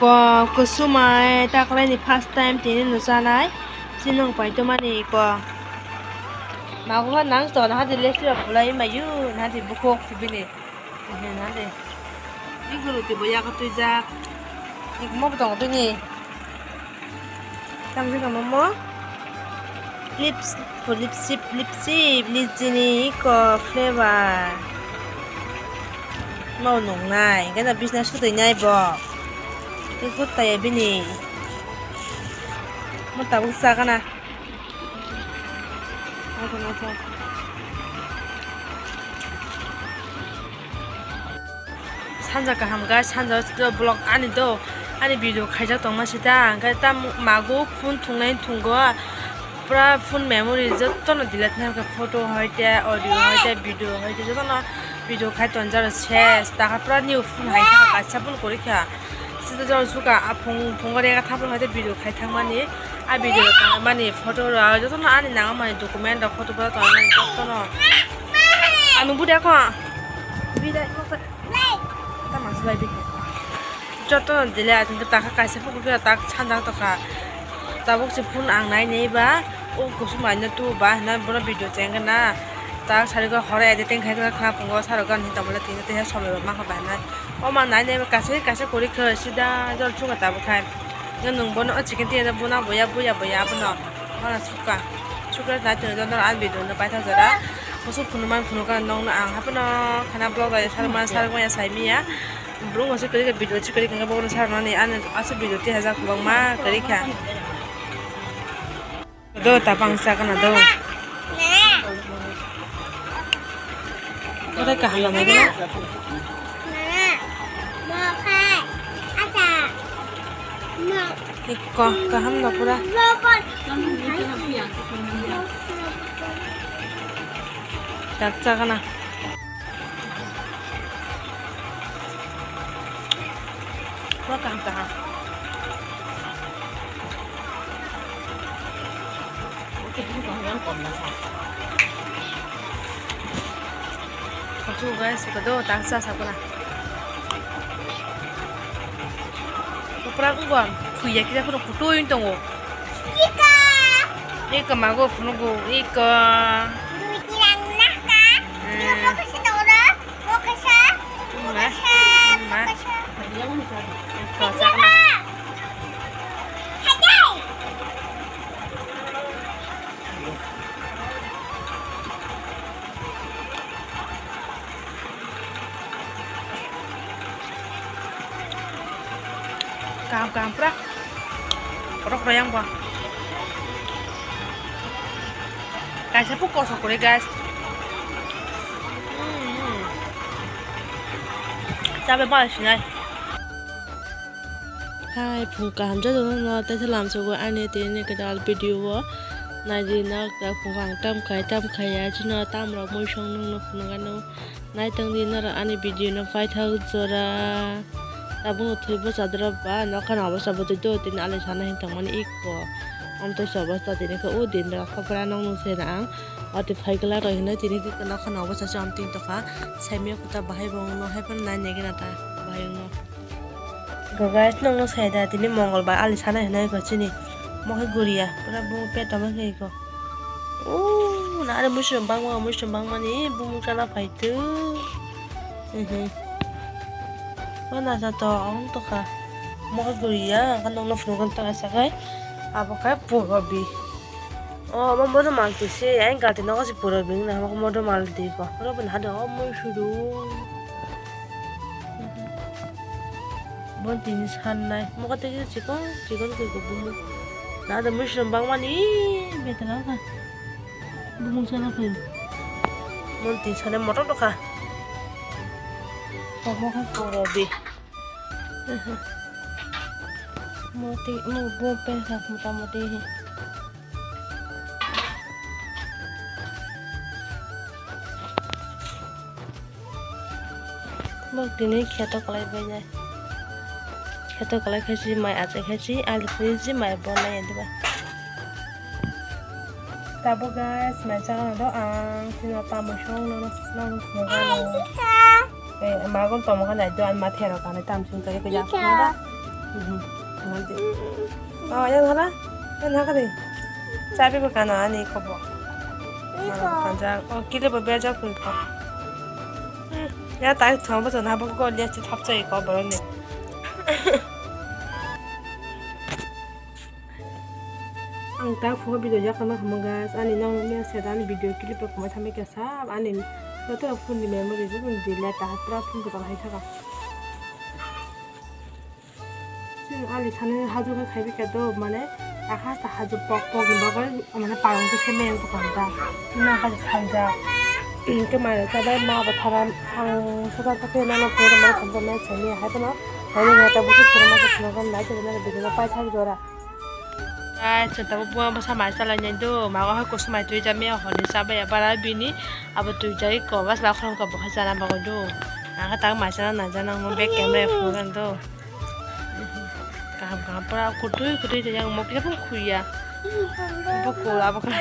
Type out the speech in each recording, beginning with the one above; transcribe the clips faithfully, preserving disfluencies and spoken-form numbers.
Ko kusumai taklaini first time tini no chanai. Sinong paito mani ko. Mago ha nang to na hadi lesi ba bulai mayu na hadi bukhok sibini. He na de. Iguru ti boya ko tuijak. Igmo botong bini. Tam sing mo mo. Lips, lipsip, lipsip, lipsini ko flavor. Mau nungnai, gana business ko twi nai bo. Ikut taya bini. Mo tabuk sa gana. Naithok, naithok. Sanja kaham guys, sanja o vlog ani do, ani video khaijak tongma sita, hwnkhe tam mago phone thungnai thungo, pura phone memory jotono delete khnai kha, photo hoite, audio hoite, video hoite, jotono video khai tonjak rw ses, takha pura new phone hai kha, kaisa phone kwrwi kha. Sida jol suka a phung phungo rega thapro hai video khai thangmani, a video rok tangmani photo rok jotono ani nangmani document rok photo rok tangmani jotono. Ang nungbu de ko. Bida ko ko. Tama slai bi. Jotono dile a thingke takha kaisa phukukhe tak sandang tokha. Tabuk se phone ang nai nai ba o kusum bai no tu ba hwnna bono video chengkhe na. Tak sari ko horo editing khai khna phungo saro gan hinta mole thingke te somoi rok mankha bai nai. O ma nai nai kaisa kaisa kwrwi khe sida jol chukha tabuk khai. Nw nwng bono o chicken tiya bono boya boya boya abono. Bono chukha. Chukha nai tong nw nw ang video nw paithak jora. Musu phunukmani phunukha nokno ang haphano khana vlog bai sarma sarma ya saimiya. Bro ngose kwrwi kha video chukha kwrwi kha bono sarmani ani asuk video tiya jak kwbangma kwrwi kha. Do tabang sa kana do. Ore kaham na gila. Ikko kaham na pura. Tak sa kana. Pura kaham kaham. Kachu guys, kado tangsa sapura. Pura kungkong, khuya kisa pura kutui tongo. Ika. Ika mago phunugo, ika. Dui tilang naka. Hmm. Ika pokok si tongo. Bokasa, bokasa, bokasa. Bokasa. Kaham kaham pura. Kotor kotor yang bo. Kaisa pun kosok kore guys. Hmm. Chabe ba sinai. Hai phung kaham jajak no tei salam sugo ani tini kwtal video o naidi nok ta phung kaham tam khai tam khai ya chino tam rok mui song nung no phunuk ano. Naitong di norok ani video no paithak jora. Tabukno thwi bwchadorok ba nokha ni obostha bwtwi do tini ali sana hin tongmani iko. Amtwi se obostha tini khe o din rok khopra nokno se na ang. Watwi phai glak rok hinwi tini khe nokha ni obostha se amtwi tongkha. Saimya kota bahai bo wngno hai phano nai nai gana ta bahai wngno. Go guys, nokno sai da tini mongol bai ali sana hinwi go chini. Mo khe guriya pura bo peto ma khe go. Ooh, na are muisum bangma, muisum bangmani bumung chana phaitu. Mhm. Mana sa to ong to kha. Mo khe guriya, kan nokno phunukgwi ta sakai. Abo khe puro bi. Oh, mo bono mal tise, ai gati nogo si puro bi na mo modo mal di ko. Puro bin hado o muisuru. Bon tini sannai. Mo khe tei chikon, chikon khe ko bumung. Na do muisum bangmani betala kha. Bumung sana phaio. Mon tin sana motor dokha. Tamo kha puro di. Moti, mo bo pe kha mota moti he. Bok tini kheto kwlai bainai. Kheto kwlai khaisi mai achai khaisi ali khaisi mai bonai diba. Tabuk guys mai chana do ang tino tamui song nono nono songano. Eh magon tomo kha nai do an ma thero kanai tam sing kari kaya. Mhm. Mama de. Oh, yan hara? Yan hara de. Chabi bo kana ani kobo. Iko. Kanjak. Oh, kile bo berjak ko. Hmm. Ya tai thong bo jana bo ko liya chi thap chai ko bo ne. Ang ta phuo video yakama hamo guys, ani nong mia se dan video clip rok mai thami kasa, ani joto rok phone ni memory rok ni delete ta pura phone ko hai thaka. Sin ali sani haju khe khai bikha do, mane akha ta haju pok pok ni bagwi, mane parong khe se meyang tong kha ta. Sini akha khanjak. Ke mane ta bai ma ba tharam ang soda ta khe nang phone ma khamjak mane sani hai tano. Hai ni ta busu phone ma khamjak nai te na video pai thak jora. Guys, chwng tabuk buwa bwsa mai chalainai do, mago hai kusu mai twi jamia honi chabai ya bara bini abo twi jai ko bas la khorang ko bo hai chana bagwi do. Ang khe tak mai chana nai jana ngo bag camera phone do. Kaham kaham pura kutui kutui jai yang mo kisa pun khuya. Bo ko abo khe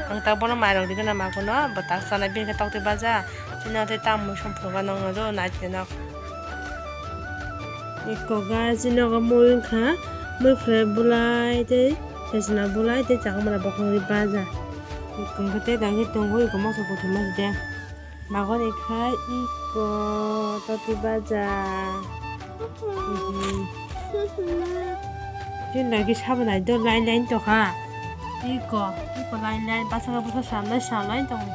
ang tak bono mai rok di gana mago no bo tak chana bini khe tok twi baja. Chini tei tamo song phuru gana no do nai twi no. Iko guys, chini nogo mui wngkha, mui phurai bulai tei tejna bulai tei chakamra bokhorok ri baja. Iko hwnkhe tei dagi tongo, iko masa kothoma de. Bagoni khai iko toti baja. Mhm. Chini dagi sabanai do line line tokha. Iko, iko line line bwskango bwsa samlai samlai tongo.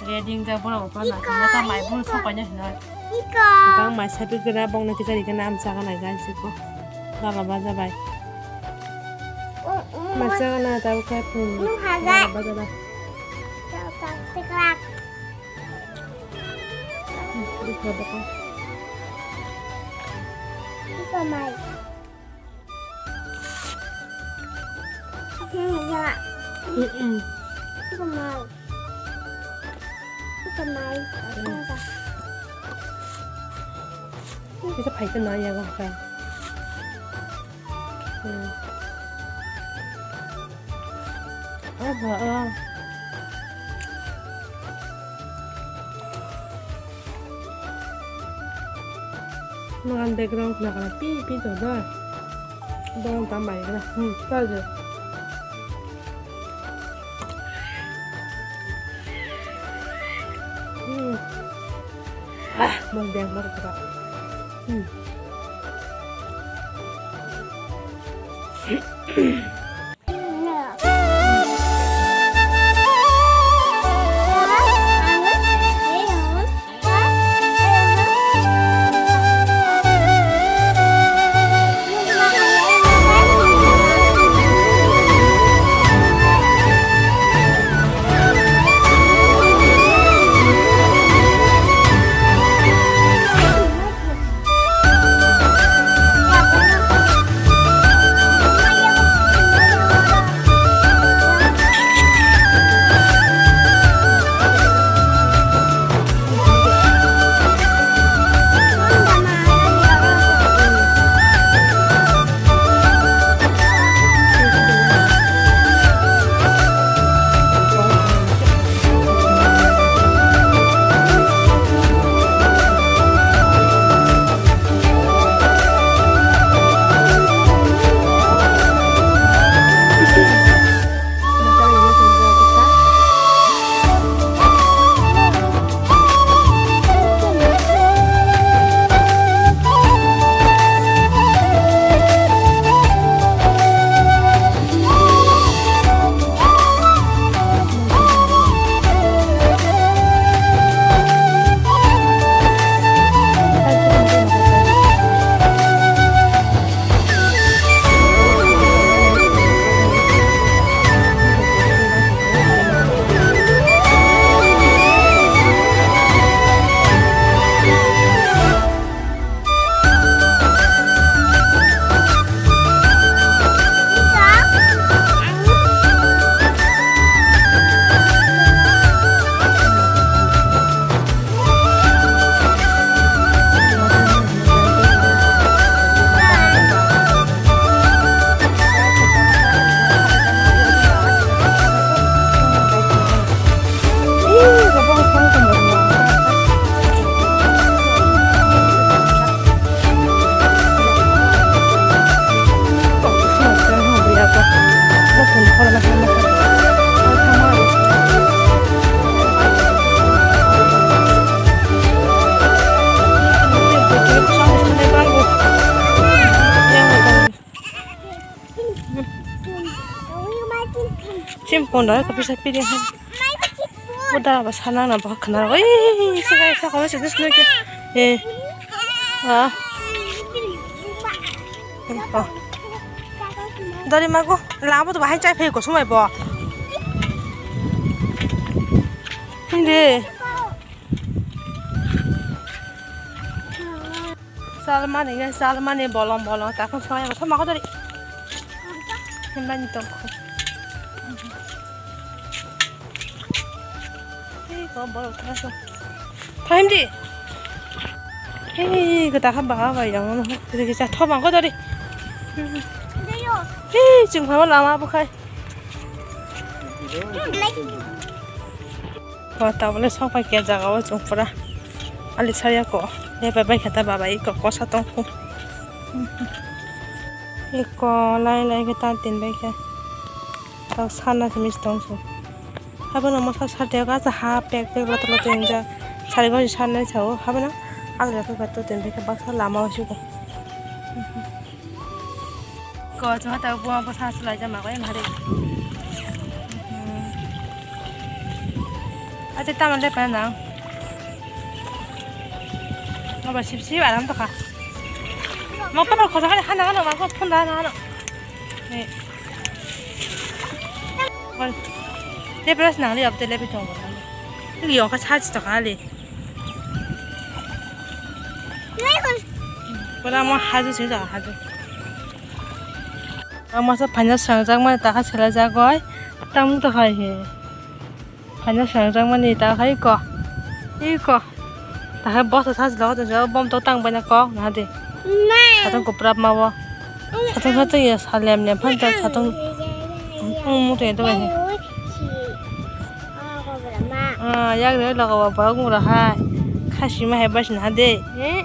Ready wngjak borok bo phano naisingno ta mai bun sok paina hinoi. Iko. Tang mai sapi gra bongno kisa rikhe na amsa gana guys iko. Dala baja bai. Mai sa gana ta ukai phun. Nung haja. Dala baja bai. Iko boko. Iko mai. Iko mai. Iko mai. Kita pai ke nanya kok kan. Hmm. Apa ah? Makan background na kana pi pi to da. Bong tam bai kana. Hmm, ta je. Hmm. Ah, mang deng mar kara. Hmm. Kono ka pisa pide ha. Uda ba sana na ba khana. Oi, sikai sa ko se dis no ke. Eh. Ah. Oh. Dori mago, labo to bahai chai phai ko sumai bo. Hindi. Salmani, salmani bolong bolong, takon sumai bo, sumai ko dori. Hindi ni tongko. Ei, ko borok thangsa. Phaim di. Ei, ko takha baha bai yang no. Kisa thoma ko dari. Ei, chwng phama lama bukhai. Ko tabole sok pai khe jaga o chwng pura. Ali sariya ko. Lepai bai khe ta baba iko kosa tongkhu. Iko lai lai khe ta tin bai khe. Tao sana simi tongsu. Habono mosa sarte o gasa ha pek pek loto loto inja. Sari gori sanai sao. Habono alga khe gato tin bikhe baksa lama o sigo. Ko chuma tao buma bwsa sulai jama ko em hari. Acha tama le pa na. Maba sip sip aram to kha. Mo pa ko sa hana hana ma ko phun da hana hana. Eh. Hol. Te pras nang li ab te le bi tong. Li yo ka cha chi to ka li. Pura mo haju si ja haju. Ang masa phanya sangjak mani takha sela jagoi. Tam to khai he. Phanya sangjak mani ta khai ko. Iko. Taha bosa sa jilo to jo bom to tang bana kok na de. Ma. Satong ko prap ma wo. Satong satong ya salem nem phan ta satong. Ang mu te to he. Ah, yak de logo ba ba ngu ra hai. Khasi ma hai bas na de. Eh?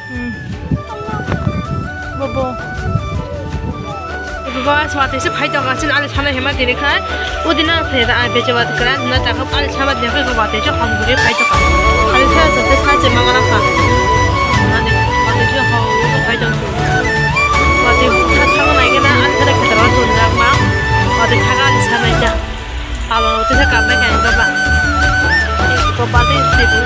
Hmm. Bobo. Ibu ba swati se phai tonga sin ali sana hema dini khai. Udina se da ai beche wat kra na ta ko ali sama dini khai ko wate jo ham guri phai tonga. Ali sa sa te sa che ma ngana kha. Ani wate jo ho phai tonga. Wate kha kha nai kena ali sa da kha ta ro tun jak ma. Wate kha ali sana ja. Alo, tisa kapai kain baba. Ko bati tibu.